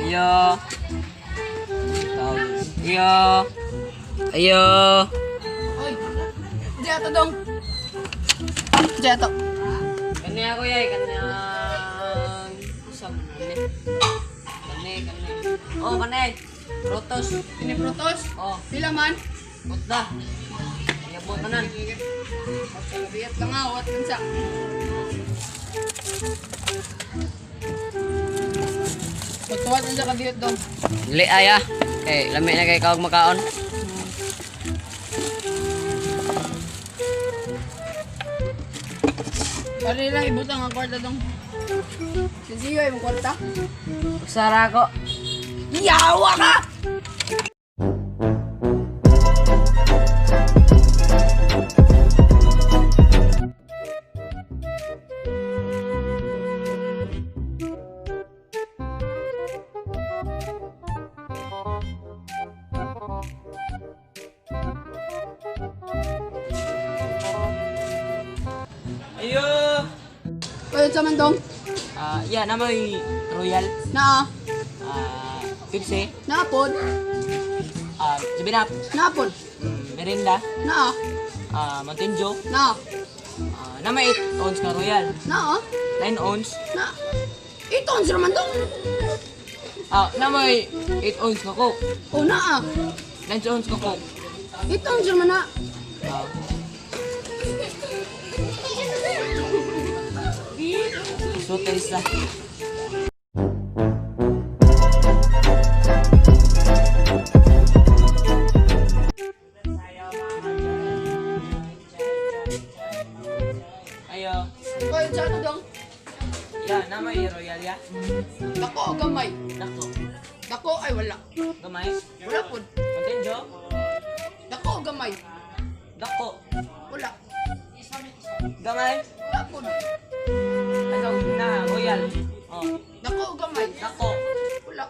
Ayo. Ayo. Ayo. Oy. Di ato dong. Di ato. Kani ako yay, kanang usam kani. Kani, kani. Oh, kani. Protos. Ini prutos. Oh, Pila man? utda. Yabot tanan. Biyat lang ah, wat man sa. Pagtuwat man sa kabiyat dong. Dili ay ah. Kay lami na kay kawag makaon. Pare lang ibutang ang kwarta dong. Sinsiyo ay mong kwarta. Sara ko. Yawa ka! Ayo. Oy, unsa man dong? Ah, ya na may Royal. Naa. Ah, Pepsi. Naa pod. Ah, Sibinap. Naa pod. Merinda. Naa. Ah, Mountain Dew. Naa. Ah, na may 8 ounce ka Royal. Naa. 9 ounce. Naa. Ito ang man dong. Ah, na may 8 ounce ka Coke. O naa. 9 ounce ka Coke. Ito ang man na. Ah. So taste lah. Ayo. Oy, unsa ano dong? Ya, na may Royal ya. Dako o gamay? Dako. Dako ay wala. Gamay. Wala pod. Mountain Dew. Dako o gamay? Dako. Wala. Gamay. Wala pod. Ikaw na Royal. Oh. Dako o gamay? Dako. Wala.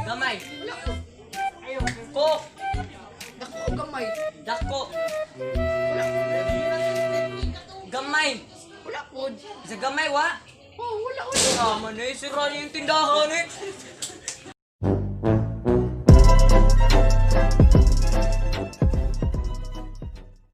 Gamay. Wala pod. Coke. Dako o gamay? Dako. Wala. Gamay. Wala pod. Sa gamay wa. Oh, wala wala. Tama na eh, sira niya yung tindahan eh.